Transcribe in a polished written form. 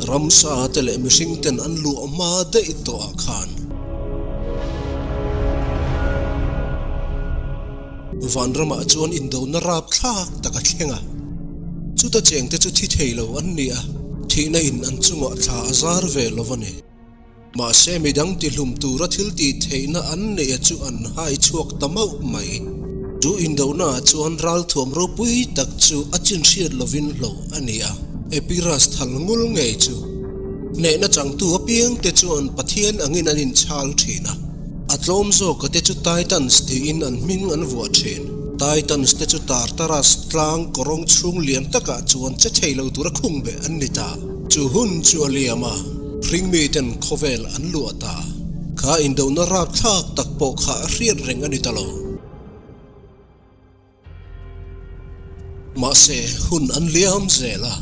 Ramsa te leh mihring ten an luah hma daih tawh ah khan. Vanramah chuan indona rapthlak tak a thleng a, chuta chengte chu thi thei lo an ni a, thihna in an chungah thla a zar ve lo a ni. Mahse midang tihlum tura thil tih theihna an neih a chu an hai chhuak ta mauh mai. Chu indona ah chuan ralthuam ropui tak chu a chin hriat lovin hlo a ni a, Epirus thal ngul ngei chu hnehna changtu apiangte chuan Pathian angin an inchhal thin a. A tlawm zawka te chu Titans tiin an hming an vuah thin. Titans te chu Tartarus tlang kawrawng chhung lian takah chuan che thei lo tura khung beh an ni ta. Chu hun chu a liam a, hringmiten khawvel an luah ta. Kha indona rapthlak tak pawh kha hriat reng a ni ta lo. Mahse, hun an liam zel a.